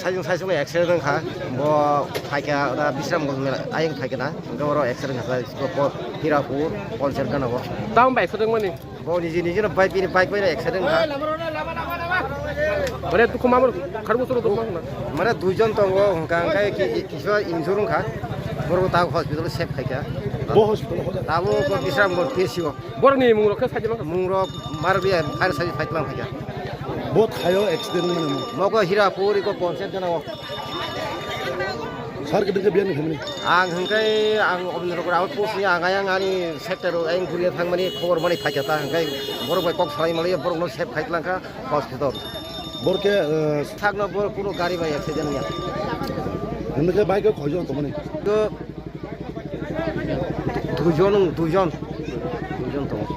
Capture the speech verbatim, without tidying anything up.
Saisung saisung accident wngkha, bo phaikha da Bisramganj mela ayang phaikha na, hwnkhe oro accident wngkha, Hirapur, Panchayat gana bo. Tamo bai accident mani? Bo niji niji no bai bini bike bai accident wngkha. Mane dukhu mamur kharbu suru dukhu mamur na? Mane duijon tongo, hwnkha hwnkhe ki-, kisa injure wngkha, borok ta hospital sep phaikha. Bo hospital hoda? Tamo bo Bisramganj P S C o. Borokni mungrok khe sajima? Mungrok marbi fire service fight lang phaikha. Bo thaio accident mani mo? Moko Hirapur iko Panchayat gana o. Sir ke dengke biyan khamni? Ang hwnkhe ang obni rok out post ni ang ayang ani sector o ayang guriya thangmani khobor mani phaikha ta hwnkhe borok bai kok salai malai borok no sep khai langkha hospital. Borok ke, eh, Sakno bor kuno gari bai accident ya. Hwnkhe bike o khoijon tongmani? To duijon, duijon, duijon tongo.